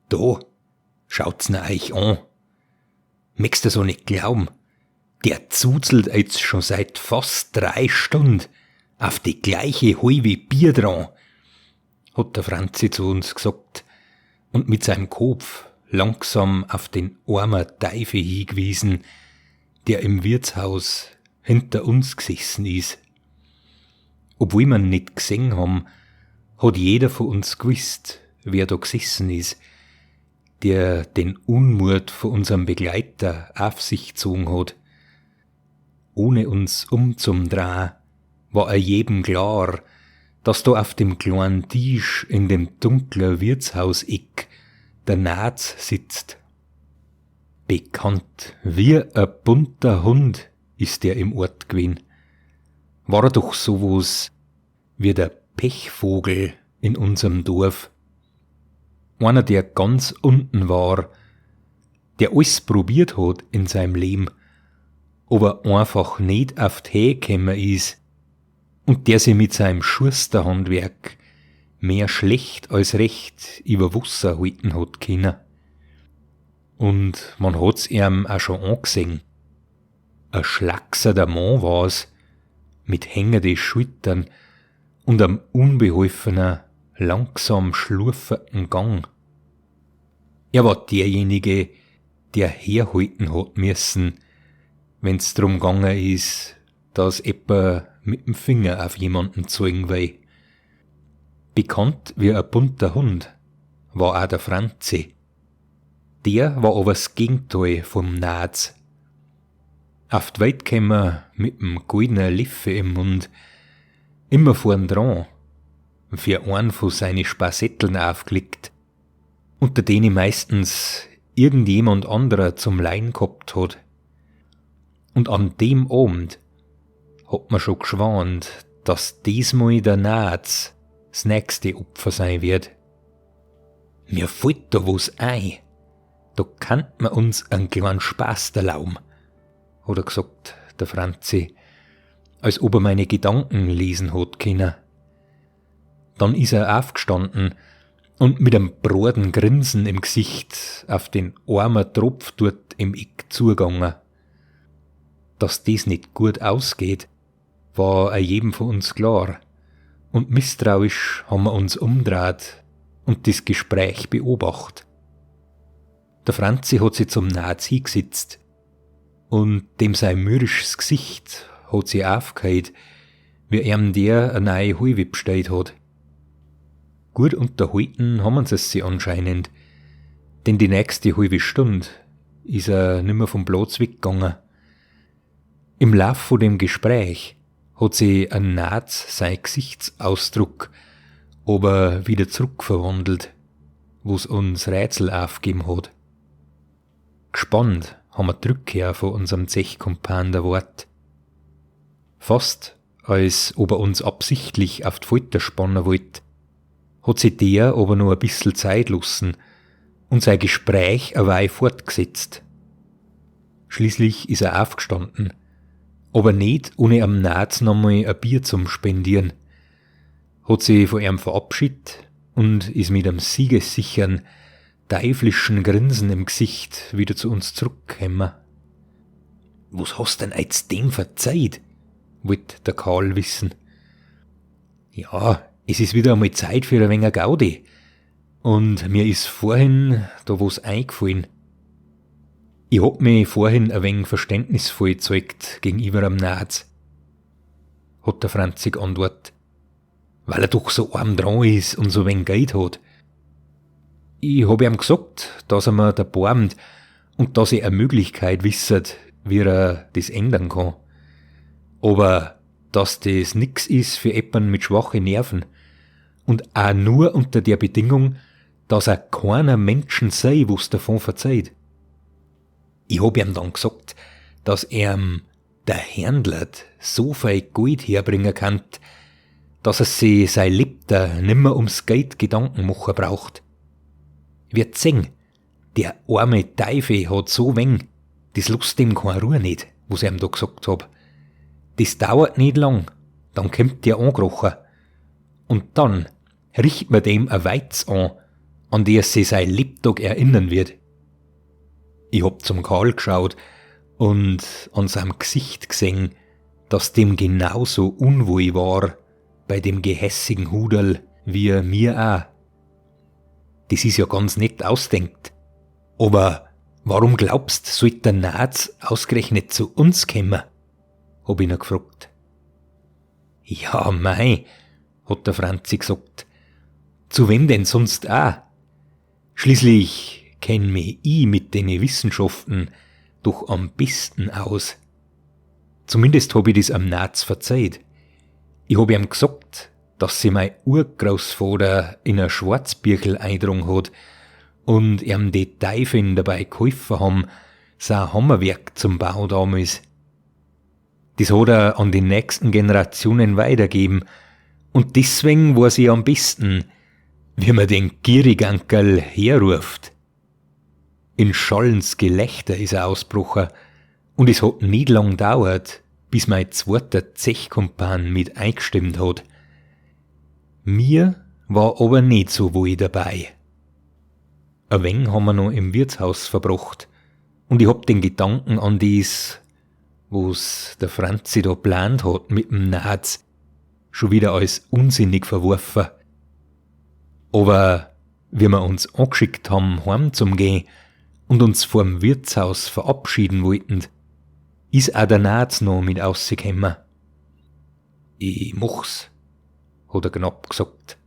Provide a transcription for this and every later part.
Da, schaut's na eich an. Möcht's das auch nicht glauben? Der zuzelt jetzt schon seit fast 3 Stunden auf die gleiche halbe Bier dran, hat der Franzi zu uns gesagt und mit seinem Kopf langsam auf den armen Teufel hingewiesen, der im Wirtshaus hinter uns gesessen is. Obwohl wir ihn nicht gesehen haben, hat jeder von uns gewusst, wer da gesessen is, der den Unmut von unserem Begleiter auf sich gezogen hat. Ohne uns umzumdrahen, war a jedem klar, dass da auf dem kleinen Tisch in dem dunklen Wirtshauseck der Naz sitzt. Bekannt wie a bunter Hund ist der im Ort gewesen. War er doch so was wie der Pechvogel in unserem Dorf. Einer, der ganz unten war, der alles probiert hat in seinem Leben, aber einfach nicht auf die Höhe gekommen is und der sich mit seinem Schusterhandwerk mehr schlecht als recht über Wasser halten hat können. Und man hat's ihm auch schon angesehen. A schlackserter Mann war's, mit hängende Schultern und am unbeholfener, langsam schlurferten Gang. Er war derjenige, der herhalten hat müssen, wenn's drum gegangen is, dass jemand mit dem Finger auf jemanden zeigen will. Bekannt wie ein bunter Hund war auch der Franzi. Der war aber das Gegenteil vom Naz. Auf die Welt gekommen mit dem goldenen Löffel im Mund, immer vorn dran, für einen von seine Spasetteln aufgelegt, unter denen meistens irgendjemand anderer zum Lein gehabt hat. Und an dem Abend hat man schon geschwant, dass diesmal der Naz das nächste Opfer sein wird. Mir fällt da was ein. Da kannt man uns einen kleinen Spaß erlauben, hat er gesagt, der Franzi, als ob er meine Gedanken lesen hat können. Dann ist er aufgestanden und mit einem broaden Grinsen im Gesicht auf den armen Tropf dort im Eck zugegangen. Dass das nicht gut ausgeht, war a jedem von uns klar. Und misstrauisch haben wir uns umdraht und das Gespräch beobacht. Der Franzi hat sich zum Naz hingesetzt und dem sein mürrisches Gesicht hat sich aufgehört, wie ihm der eine neue Halbe bestellt hat. Gut unterhalten haben sie sich anscheinend, denn die nächste halbe Stunde ist er nimmer vom Platz weggegangen. Im Lauf von dem Gespräch hat sich ein Naz sein Gesichtsausdruck aber wieder zurückverwandelt, wo's uns Rätsel aufgegeben hat. Gespannt haben wir die Rückkehr von unserem Zechkumpan erwartet. Fast, als ob er uns absichtlich auf die Folter spannen wollte, hat sich der aber noch ein bissl Zeit lassen und sein Gespräch eine Weile fortgesetzt. Schließlich ist er aufgestanden, aber nicht ohne am Naz nochmal ein Bier zum Spendieren, hat sich von ihm verabschiedet und ist mit einem siegessicheren, teuflischen Grinsen im Gesicht wieder zu uns zurückgekommen. Was hast denn jetzt dem verzeiht? Wollte der Karl wissen. Ja, es ist wieder einmal Zeit für ein wenig Gaudi. Und mir ist vorhin da was eingefallen. Ich hab mich vorhin ein wenig verständnisvoll gezeigt gegenüber am Naz, hat der Franzi geantwortet. Weil er doch so arm dran ist und so wenig Geld hat. Ich hab ihm gesagt, dass er mir erbarmt und dass ich eine Möglichkeit wisset, wie er das ändern kann. Aber dass das nix ist für jemanden mit schwachen Nerven und auch nur unter der Bedingung, dass er keiner Menschen sei, wo's davon verzeiht. Ich hab ihm dann gesagt, dass ihm der Händler so viel Geld herbringen kann, dass er sich sein Lebter nimmer ums Geld Gedanken machen braucht. Wird sehen, der arme Teufel hat so wenig, das lässt ihm keine Ruhe nicht, was ich ihm da gesagt hab. Das dauert nicht lang, dann kommt der angekrochen. Und dann richt man dem ein Weiz an an die er sich sein Lebtag erinnern wird. Ich hab zum Karl geschaut und an seinem Gesicht gesehen, dass dem genauso unwohl war bei dem gehässigen Huderl wie mir auch. Das ist ja ganz nett ausdenkt. Aber warum glaubst, sollte der Naz ausgerechnet zu uns kommen? Hab ich ihn gefragt. Ja, mei, hat der Franzi gesagt. Zu wem denn sonst auch? Schließlich kenn mich ich mit den Wissenschaften doch am besten aus. Zumindest hab ich das am Naz verzeiht. Ich hab ihm gesagt, dass sie mein Urgroßvater in ein Schwarzbirchel eindrungen hat und ihm die Teufeln dabei geholfen haben, sein Hammerwerk zum Bau damals. Das hat er an die nächsten Generationen weitergeben und deswegen weiß ich am besten, wie man den Gierigankerl herruft. In schallens Gelächter ist er ausgebrochen und es hat nicht lang gedauert, bis mein zweiter Zechkumpan mit eingestimmt hat. Mir war aber nicht so wohl dabei. Ein wenig haben wir noch im Wirtshaus verbracht und ich hab den Gedanken an dies, wo's der Franzi da plant hat mit dem Naz, schon wieder als unsinnig verworfen. Aber wie wir uns angeschickt haben, heim zum gehen und uns vorm Wirtshaus verabschieden wollten, ist auch der Naz noch mit rausgekommen. Ich mach's, hat er knapp gesagt.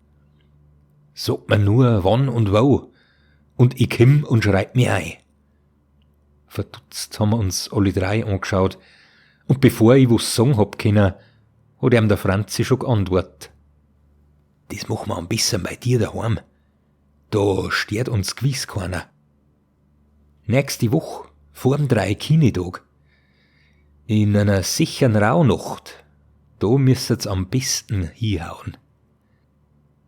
Sag mir nur, wann und wo, und ich komm und schreib mich ein. Verdutzt haben wir uns alle drei angeschaut, und bevor ich was sagen hab können, hat ihm der Franzi schon geantwortet. Das machen wir am besten bei dir daheim. Da stört uns gewiss keiner. Nächste Woche, vorm Dreikinetag. In einer sicheren Rauhnacht, da müsst's am besten hinhauen.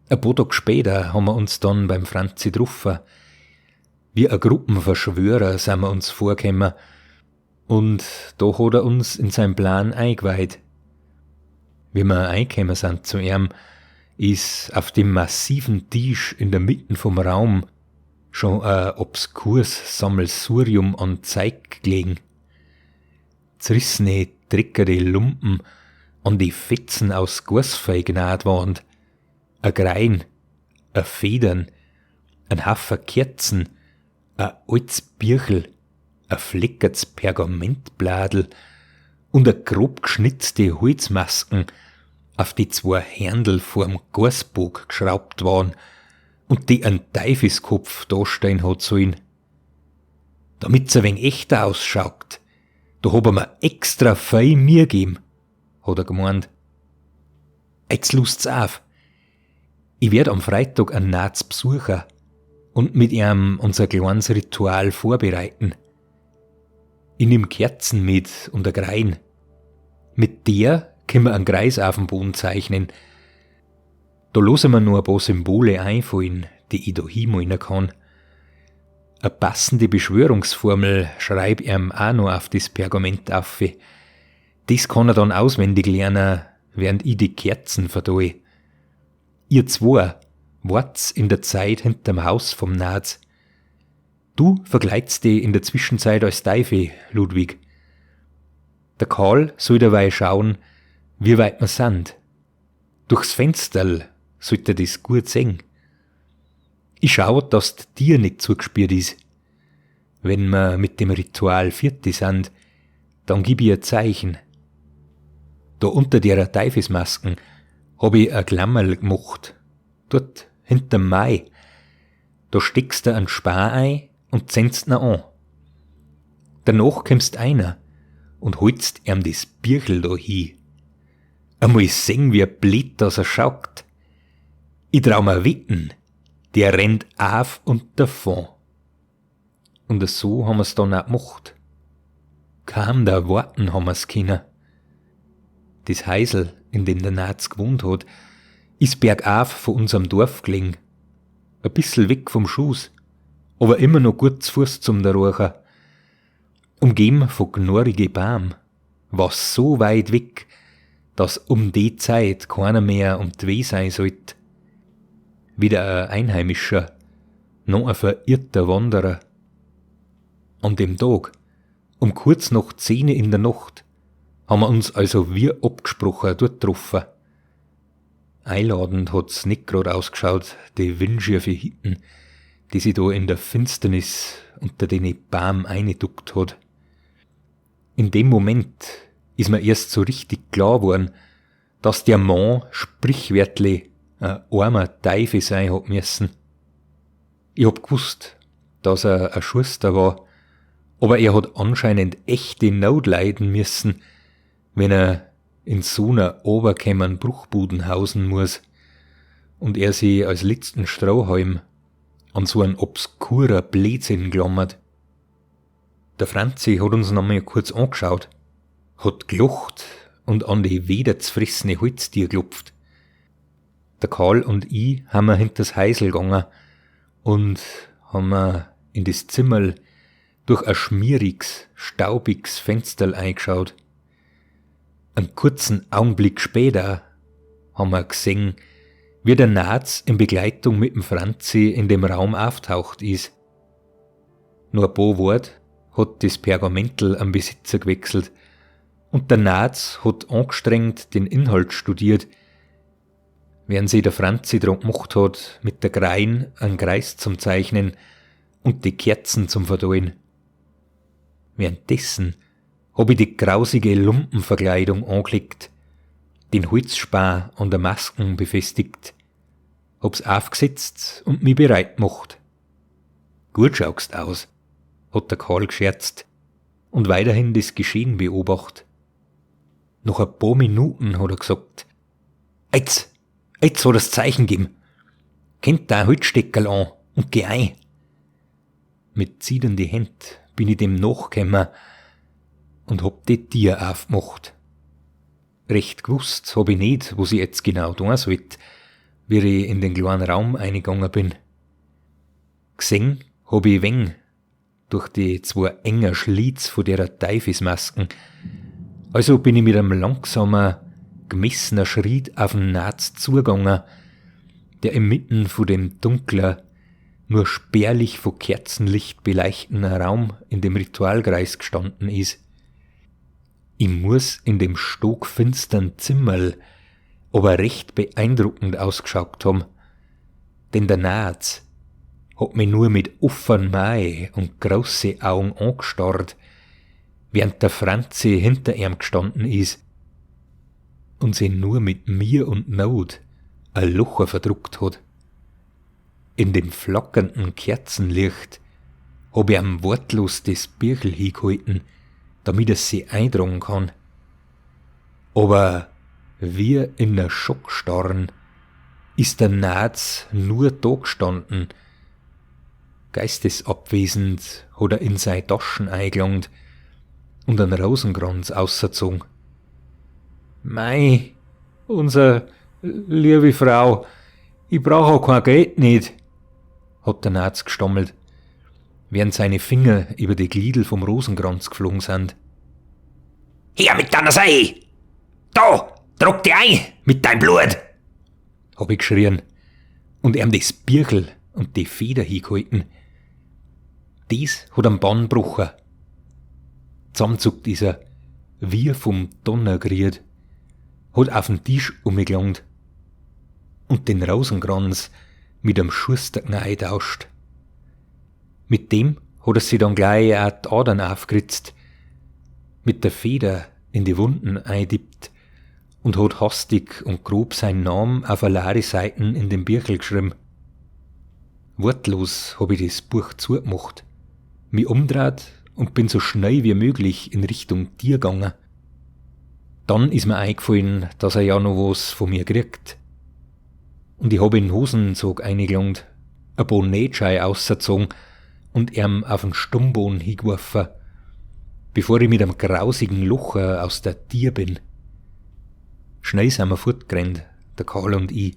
Ein paar Tage später haben wir uns dann beim Franzi getroffen. Wie eine Gruppenverschwörer sind wir uns vorgekommen. Und da hat er uns in seinen Plan eingeweiht. Wie wir reingekommen sind zu ihm, ist auf dem massiven Tisch in der Mitte vom Raum schon ein obskures Sammelsurium an Zeug gelegen. Zerrissene, dreckige Lumpen, an die Fetzen aus Gasfei genäht waren, ein Grein, ein Federn, ein Haufen Kerzen, ein altes Birchel, ein fleckertes Pergamentbladel und a grob geschnitzte Holzmasken, auf die zwei Händel vorm Gasbog geschraubt waren und die einen Teufelskopf darstellen hat sollen. Damit's ein wenig echter ausschaut, da hab er mir extra viel Mühe gegeben, hat er gemeint. Jetzt lust's auf. Ich werd am Freitag einen Naz besuchen und mit ihm unser kleines Ritual vorbereiten. Ich nimm Kerzen mit und a Grein. Mit der können wir einen Kreis auf dem Boden zeichnen. Da lassen wir noch ein paar Symbole einfallen, die ich da hinmalen kann. Eine passende Beschwörungsformel schreib ich ihm auch noch auf das Pergament auf. Das kann er dann auswendig lernen, während ich die Kerzen verteile. Ihr zwei wart's in der Zeit hinterm Haus vom Naz. Du verkleidst dich in der Zwischenzeit als Teufel, Ludwig. Der Karl soll dabei schauen, wie weit wir sind. Durchs Fensterl sollte er das gut sehen. Ich schau, dass dir nicht zugespielt ist. Wenn wir mit dem Ritual fertig sind, dann gib ich ein Zeichen. Da unter der Teufelsmasken hab ich a Klammerl gemacht. Dort, hinterm Mai. Da steckst du einen Spar ein und zündst ihn an. Danach kommst einer und holst ihm das Birchel da hin. Einmal sehen, wie blöd das er schaut. Ich trau mir wetten, der rennt auf und davon. Und so haben wir's dann auch gemacht. Kaum da warten haben wir's können. Das Häusl, in dem der Naz gewohnt hat, ist bergauf von unserem Dorf gelegen. Ein bissl weg vom Schuss, aber immer noch gut zu Fuß zum Darucher. Umgeben von gnorige Baum, war so weit weg, dass um die Zeit keiner mehr um die Weh sein sollte. Wieder ein Einheimischer noch ein verirrter Wanderer. An dem Tag, um kurz nach 10 in der Nacht, haben wir uns also wie abgesprochen dort getroffen. Einladend hat's nicht grad ausgeschaut, die windschiefe Hitten, die sie da in der Finsternis unter den Baum eingeduckt hat. In dem Moment ist mir erst so richtig klar geworden, dass der Mann sprichwörtlich ein armer Teufel sein hat müssen. Ich hab gewusst, dass er ein Schuster war, aber er hat anscheinend echte Not leiden müssen, wenn er in so einer oberkämmern Bruchbuden hausen muss und er sich als letzten Strohhalm an so einen obskurer Blödsinn klammert. Der Franzi hat uns noch mal kurz angeschaut, hat gelacht und an die wederzfrissene Holztier geklopft. Der Karl und ich haben wir hinters Häusl gegangen und haben wir in das Zimmerl durch ein schmieriges, staubiges Fensterl eingeschaut. Einen kurzen Augenblick später haben wir gesehen, wie der Naz in Begleitung mit dem Franzi in dem Raum auftaucht ist. Nur ein paar Worte hat das Pergamentel am Besitzer gewechselt und der Naz hat angestrengt den Inhalt studiert, während sich der Franzi dran gemacht hat, mit der Grein einen Kreis zum Zeichnen und die Kerzen zum Verdauen. Währenddessen hab ich die grausige Lumpenverkleidung angelegt, den Holzspan an der Masken befestigt, hab's aufgesetzt und mich bereit gemacht. Gut schaust aus, hat der Karl gescherzt und weiterhin das Geschehen beobacht. Nach ein paar Minuten hat er gesagt, jetzt, jetzt hat er's Zeichen gegeben. Kennt da Holzsteckerl an und geh ein. Mit zitternden Händen bin ich dem nachgekommen und hab die Tür aufgemacht. Recht gewusst hab ich nicht, was ich jetzt genau tun sollte, wie ich in den kleinen Raum eingegangen bin. Gesehen hab ich wenig durch die zwei engen Schlitz von der Teufelsmasken. Also bin ich mit einem langsamen, gemessenen Schritt auf den Naz zugegangen, der inmitten von dem dunklen, nur spärlich von Kerzenlicht beleuchteten Raum in dem Ritualkreis gestanden ist. Ich muss in dem stockfinstern Zimmerl aber recht beeindruckend ausgeschaut haben, denn der Naz hat mich nur mit offenen Mai und große Augen angestarrt, während der Franzi hinter ihm gestanden ist und sie nur mit mir und Not ein Loch verdruckt hat. In dem flackernden Kerzenlicht hab ich ihm wortlos das Birchel hingehalten, damit er sie eintragen kann. Aber wie in ner Schockstarren ist der Naz nur da gestanden. Geistesabwesend hat er in seine Taschen eingelangt und einen Rosenkranz ausgezogen. Mei, unser liebe Frau, ich brauch auch kein Geld nicht, hat der Naz gestammelt, während seine Finger über die Gliedel vom Rosenkranz geflogen sind. Her mit deiner Sei! Da, druck dich ein mit dein Blut! Hab ich geschrien und ihm das Birchel und die Feder hingehalten. Dies hat am Bann gebrochen. Zusammenzuckt ist er, wie vom Donner gerührt, hat auf den Tisch umgelangt und den Rosenkranz mit einem Schusterknall tauscht. Mit dem hat er sich dann gleich auch die Adern aufgeritzt, mit der Feder in die Wunden eindippt und hat hastig und grob seinen Namen auf eine leere Seiten in den Birchel geschrieben. Wortlos hab ich das Buch zugemacht, mich umdreht und bin so schnell wie möglich in Richtung Tier gegangen. Dann ist mir eingefallen, dass er ja noch was von mir kriegt. Und ich hab in den Hosenzug eingelangt, ein paar Nähschei ausgezogen und ihm auf den Stummboden hingeworfen, bevor ich mit einem grausigen Loch aus der Tier bin. Schnell sind wir fortgerannt, der Karl und ich,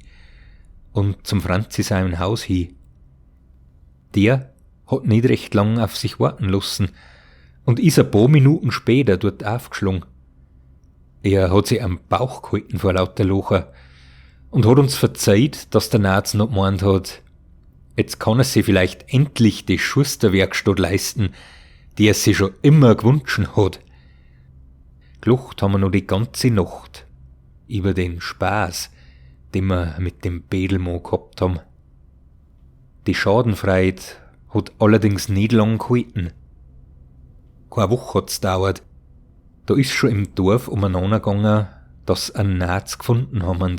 und zum Franzi seinem Haus hin. Der hat nicht recht lang auf sich warten lassen und ist ein paar Minuten später dort aufgeschlagen. Er hat sich am Bauch gehalten vor lauter Locher und hat uns verzeiht, dass der Naz noch gemeint hat, Jetzt kann er sich vielleicht endlich die Schusterwerkstatt leisten, die er sich schon immer gewünschen hat. G'lacht haben wir noch die ganze Nacht über den Spaß, den wir mit dem Bedelmann gehabt haben. Die Schadenfreude hat allerdings nicht lang gehalten. Keine Woche hat's dauert. Da ist schon im Dorf umeinander gegangen, dass einen Naz gefunden haben.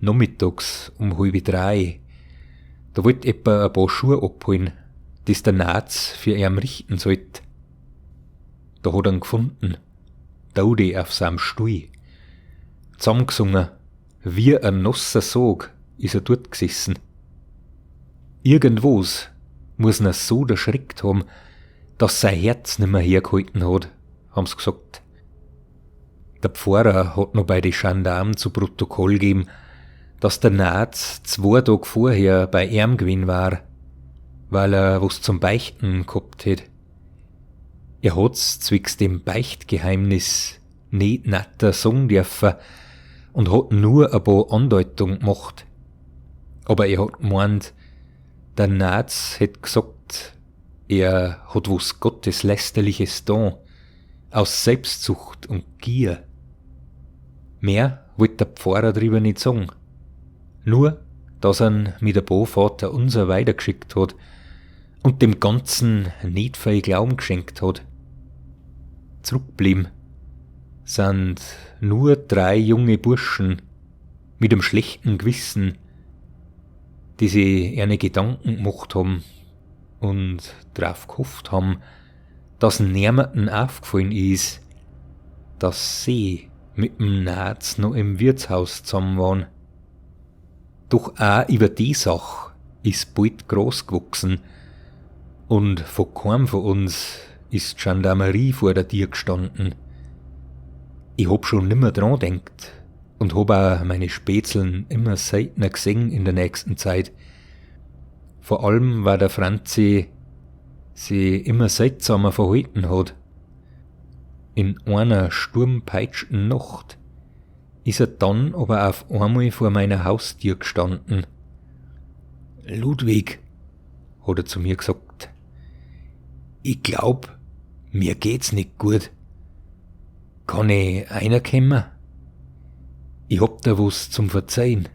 Nachmittags um 2:30, da wollte etwa ein paar Schuhe abholen, die der Naz für ihn richten sollte. Da hat er ihn gefunden, Daudi auf seinem Stuhl. Zusammengesungen, wie ein nasser Sog ist er dort gesessen. Irgendwas muss ihn so erschreckt haben, dass sein Herz nimmer hergehalten hat, haben's gesagt. Der Pfarrer hat noch bei den Gendarmen zu Protokoll gegeben, dass der Naz 2 Tage vorher bei ihm gewesen war, weil er was zum Beichten gehabt hätt. Er hat's zwecks dem Beichtgeheimnis nicht natter sagen dürfen und hat nur ein paar Andeutungen gemacht. Aber er hat gemeint, der Naz hätt gesagt, er hat was Gotteslästerliches da, aus Selbstsucht und Gier. Mehr wollte der Pfarrer drüber nicht sagen. Nur, dass er ihn mit ein paar Vater unser weitergeschickt hat und dem Ganzen nicht viel Glauben geschenkt hat. Zurückblieben sind nur 3 junge Burschen mit einem schlechten Gewissen, die sich eine Gedanken gemacht haben und drauf gehofft haben, dass niemandem aufgefallen ist, dass sie mit dem Naz noch im Wirtshaus zusammen waren. Doch auch über die Sache ist bald groß gewachsen und von keinem von uns ist die Gendarmerie vor der Tür gestanden. Ich hab schon nimmer dran denkt und hab auch meine Spätzeln immer seltener gesehen in der nächsten Zeit. Vor allem, weil der Franzi sie immer seltsamer verhalten hat. In einer sturmpeitschten Nacht ist er dann aber auf einmal vor meiner Haustür gestanden. Ludwig, hat er zu mir gesagt, ich glaub, mir geht's nicht gut. Kann ich reinkommen? Ich hab da was zum Verzeihen.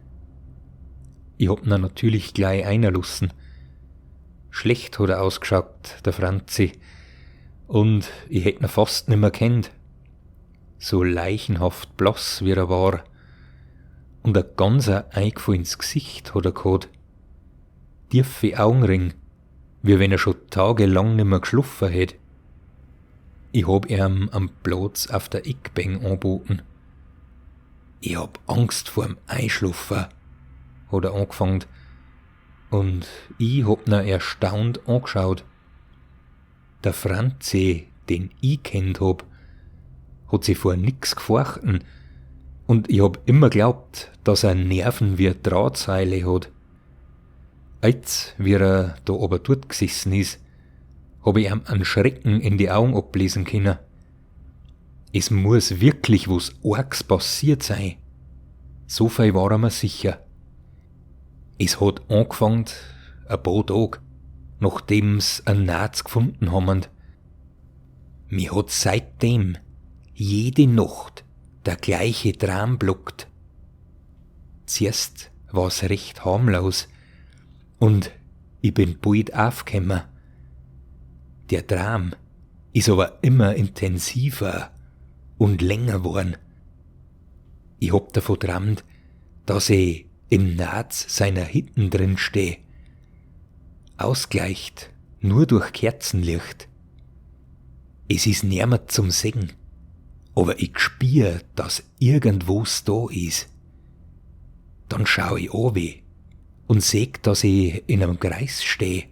Ich hab ihn natürlich gleich einlassen. Schlecht hat er ausgeschaut, der Franzi, und ich hätt ihn fast nimmer kennt. So leichenhaft blass, wie er war, und ein ganz eingefallenes Gesicht hat er gehabt. Tiefe Augenringe, wie wenn er schon tagelang nimmer geschlafen hätt. Ich hab ihm am Platz auf der Eckbank angeboten. Ich hab Angst vorm Einschlafen, hat er angefangen, und ich hab ihn erstaunt angeschaut. Der Franzi, den ich kennt hab, hat sich vor nix gefurchten, und ich hab immer glaubt, dass er Nerven wie Drahtseile hat. Als wie er da aber dort gesessen ist, hab ich ihm einen Schrecken in die Augen ablesen können. Es muss wirklich was Arges passiert sein. So viel war er mir sicher. Es hat angefangen, ein paar Tage, nachdem's einen Naz gefunden haben. Mir hat seitdem jede Nacht der gleiche Traum blockt. Zuerst war's recht harmlos und ich bin bald aufgekommen. Der Traum ist aber immer intensiver und länger geworden. Ich hab davon geträumt, dass ich im Naz seiner Hitten drin steh. Ausgleicht nur durch Kerzenlicht. Es ist niemand zum Sehen, aber ich spür, dass irgendwas da ist. Dann schau ich runter und seh, dass ich in einem Kreis steh.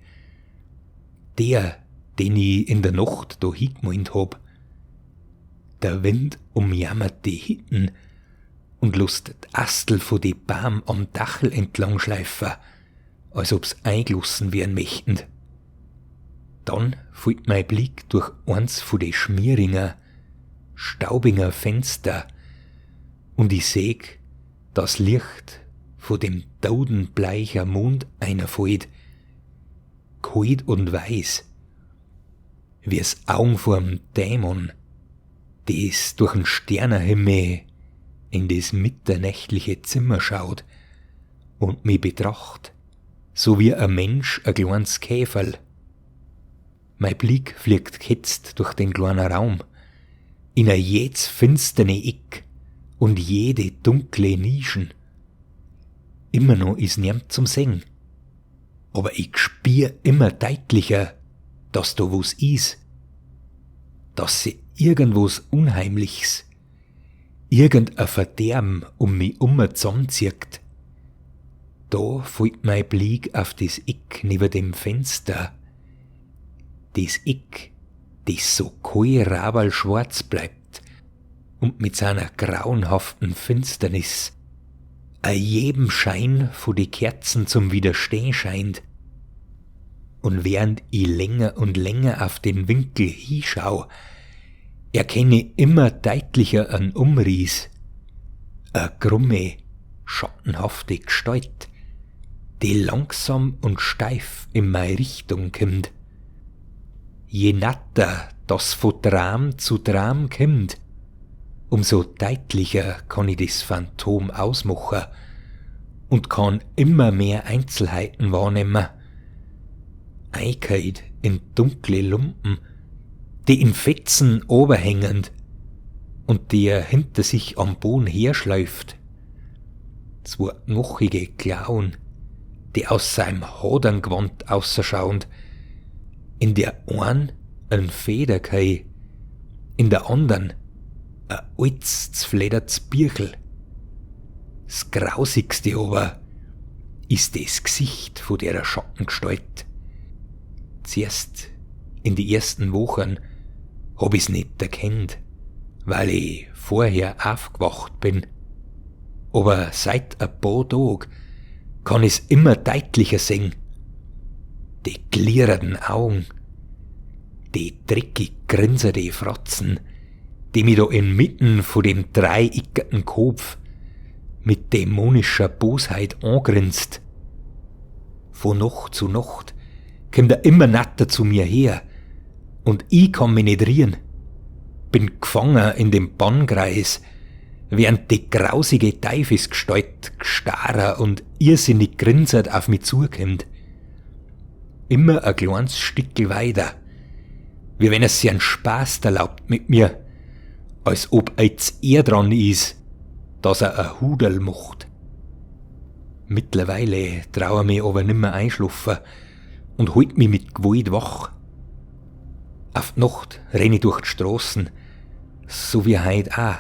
Der, den ich in der Nacht da hingemeint hab. Der Wind umjammert die Hitten und lässt die Astel von die Baum am Dachel entlang schleifen, als ob's eingelassen werden möchten. Dann fällt mein Blick durch eins von die schmieringer, staubiger Fenster und ich seh das Licht von dem totenbleicher Mond einerfällt, kalt und weiß, wie's Augen vorm Dämon, des durch den Sternerhimmel in des mitternächtliche Zimmer schaut und mi betracht, so wie a Mensch a kleines Käferl. Mein Blick fliegt gehetzt durch den kleinen Raum, in a jedes finsterne Eck und jede dunkle Nischen. Immer noch is niemand zum Sehen. Aber ich spür immer deutlicher, dass da was is. Dass sie irgendwas Unheimliches, irgendein Verderben um mich um zusammenzieht. Da fällt mein Blick auf das Eck neben dem Fenster. Das Eck, das so kohlraberl-schwarz bleibt und mit seiner grauenhaften Finsternis a jedem Schein von die Kerzen zum Widerstehen scheint. Und während ich länger und länger auf den Winkel hischau, erkenne ich immer deutlicher an Umriss, a krumme, schattenhafte Gestalt, die langsam und steif in meine Richtung kommt. Je natter das von Tram zu Tram kommt, umso deutlicher kann ich das Phantom ausmachen und kann immer mehr Einzelheiten wahrnehmen. Eingehüllt in dunkle Lumpen, die in Fetzen oberhängend und die er hinter sich am Boden herschleift. Zwei knochige Klauen, die aus seinem Hoderngewand ausschauend, in der einen ein Federkei, in der andern ein altes, z'fledderts Birchel. Das Grausigste aber ist das Gesicht von der Schattengestalt. Zuerst, in die ersten Wochen, hab ich's nicht erkannt, weil ich vorher aufgewacht bin. Aber seit ein paar Tagen kann ich's immer deutlicher sehen. Die glierenden Augen, die dreckig grinsende Fratzen, die mich da inmitten von dem dreieckigen Kopf mit dämonischer Bosheit angrinst. Von Nacht zu Nacht kommt er immer natter zu mir her und ich kann mich nicht rieren. Bin gefangen in dem Bannkreis, während die grausige Teufelsgestalt starrer und irrsinnig grinsert auf mich zukommt. Immer ein kleines Stückel weiter, wie wenn er sich einen Spaß erlaubt mit mir, als ob jetzt er dran ist, dass er ein Hudel macht. Mittlerweile trau er mich aber nimmer einschlafen und holt mich mit Gewalt wach. Auf die Nacht renn ich durch die Straßen, so wie heut auch.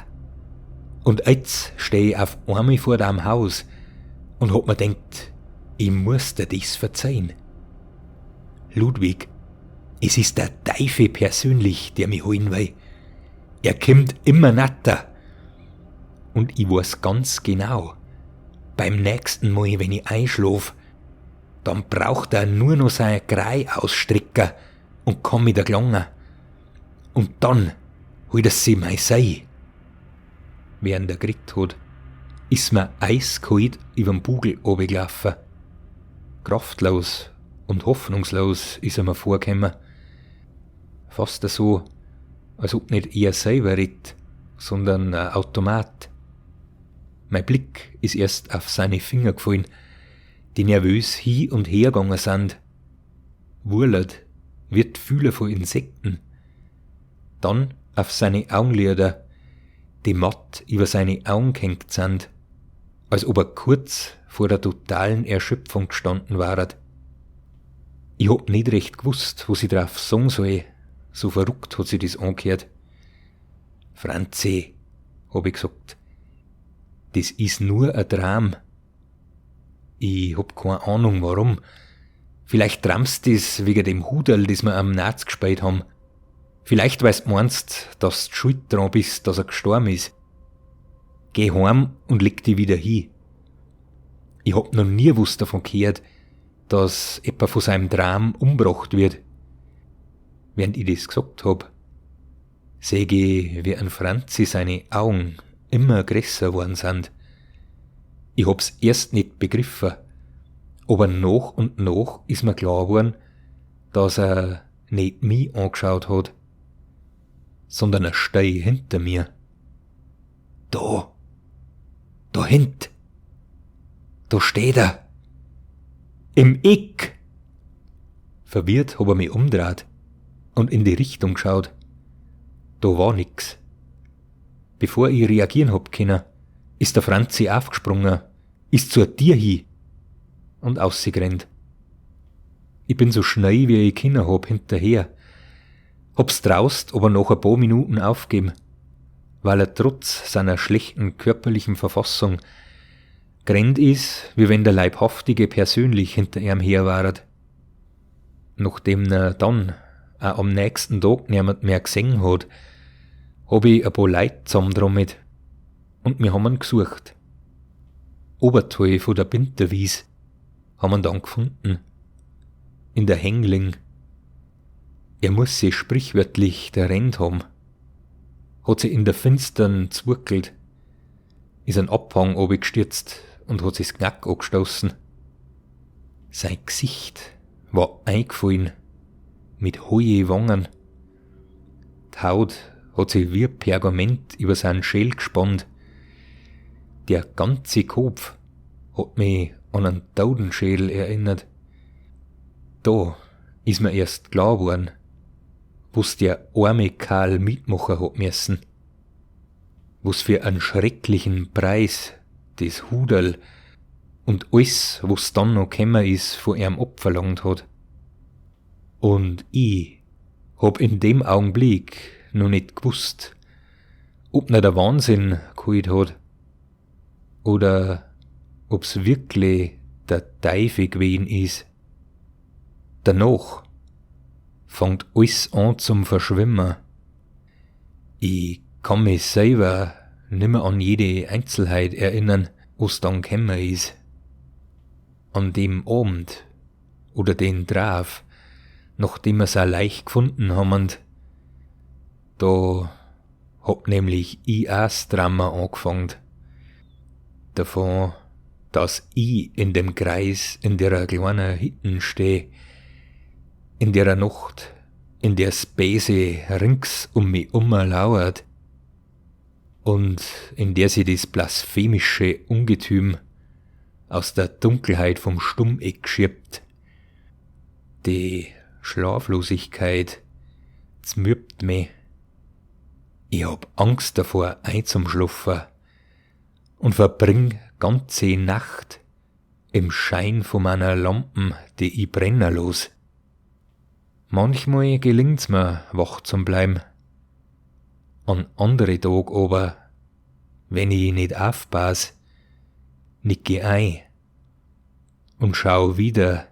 Und jetzt steh ich auf einmal vor deinem Haus und hab mir denkt, ich muss dir das verzeihen. Ludwig, es ist der Teufel persönlich, der mich holen will. Er kommt immer natter. Und ich weiß ganz genau, beim nächsten Mal, wenn ich einschlaf, dann braucht er nur noch sein Grei ausstricken und kann wieder gelangen. Und dann holt er sich mein Sei. Während er geredet hat, ist mir eiskalt übern Bugel runtergelaufen. Kraftlos und hoffnungslos ist er mir vorgekommen. Fast so, als ob nicht er selber redet, sondern ein Automat. Mein Blick ist erst auf seine Finger gefallen, die nervös hin und her gegangen sind. Wurlert, wird Fühler von Insekten. Dann auf seine Augenlider, die matt über seine Augen gehängt sind, als ob er kurz vor der totalen Erschöpfung gestanden war. Ich hab nicht recht gewusst, was ich drauf sagen soll, so verrückt hat sich das angehört. Franzi, hab ich gesagt, das ist nur ein Traum. Ich hab keine Ahnung warum. Vielleicht tramst das wegen dem Huderl, das wir am Naz gespielt haben. Vielleicht weil's meinst, dass du schuld dran bist, dass er gestorben ist. Geh heim und leg dich wieder hin. Ich hab noch nie was davon gehört, dass jemand von seinem Traum umgebracht wird. Während ich das gesagt hab, seh ich, wie ein Franzi seine Augen immer größer worden sind. Ich hab's erst nicht begriffen, aber nach und nach is mir klar geworden, dass er nicht mi angeschaut hat, sondern a Stei hinter mir. Da, da hint, da steht er. Im Eck. Verwirrt hab er mich umdraht und in die Richtung geschaut. Da war nix. Bevor ich reagieren hab können, ist der Franzi aufgesprungen, ist zur Tür hin und ausgerannt. Ich bin so schnell wie ich können hab hinterher. Hab's traust, aber nach ein paar Minuten aufgeben, weil er trotz seiner schlechten körperlichen Verfassung gerannt ist, wie wenn der Leibhaftige persönlich hinter ihm her waret. Nachdem er dann auch am nächsten Tag niemand mehr gesehen hat, hab ich ein paar Leute zusammentrommelt und wir haben ihn gesucht. Oberteil von der Binterwies haben ihn dann gefunden. In der Hängling. Er muss sich sprichwörtlich der haben. Hat sich in der Finstern zwurkelt, ist ein Abhang gestürzt und hat sich's Knack angestoßen. Sein Gesicht war eingefallen, mit hohe Wangen. Die Haut hat sich wie Pergament über seinen Schäl gespannt. Der ganze Kopf hat mich an einen Totenschädel erinnert. Da ist mir erst klar geworden, was der arme Karl mitmachen hat müssen. Was für einen schrecklichen Preis das Huderl und alles, was dann noch gekommen ist, von ihm abverlangt hat. Und ich hab in dem Augenblick noch nicht gewusst, ob nicht der Wahnsinn geholt hat oder ob's wirklich der Teufel gewesen ist. Danach fängt alles an zum Verschwimmen. Ich kann mich selber nimmer an jede Einzelheit erinnern, was dann gekommen ist. An dem Abend oder den drauf, nachdem wir's auch leicht gefunden haben, da hab nämlich ich auch das Drama angefangen. Davon, dass ich in dem Kreis in der kleinen Hütten steh, in der Nacht, in der Bese rings um mich lauert und in der sie das blasphemische Ungetüm aus der Dunkelheit vom Stummeck schiebt. Die Schlaflosigkeit zmürbt mich. Ich hab Angst davor einzuschlafen und verbring ganze Nacht im Schein von meiner Lampen, die ich brennen los. Manchmal gelingt's mir, wach zum bleiben. An andere Tag aber, wenn ich nicht aufpass, nick ich ein und schau wieder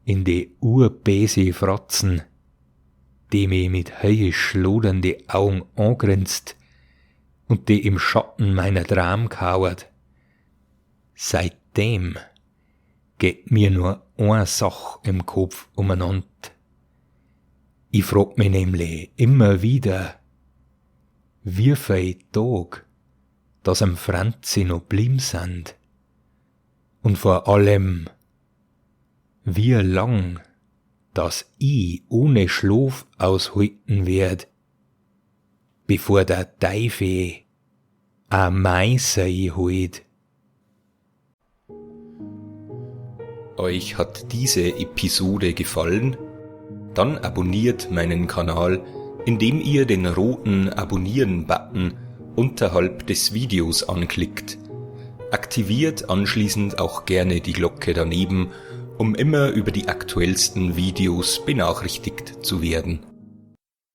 in die urbäse Fratzen, die mich mit höllisch lodernde Augen angrinst und die im Schatten meiner Tram kauert. Seitdem geht mir nur eine Sach im Kopf umeinander. Ich frag mich nämlich immer wieder, wie viel Tag, dass am Franzi noch blieben sind. Und vor allem, wie lang, dass ich ohne Schlaf aushalten werd, bevor der Teufel a mei Sei holt. Euch hat diese Episode gefallen? Dann abonniert meinen Kanal, indem ihr den roten Abonnieren-Button unterhalb des Videos anklickt. Aktiviert anschließend auch gerne die Glocke daneben, um immer über die aktuellsten Videos benachrichtigt zu werden.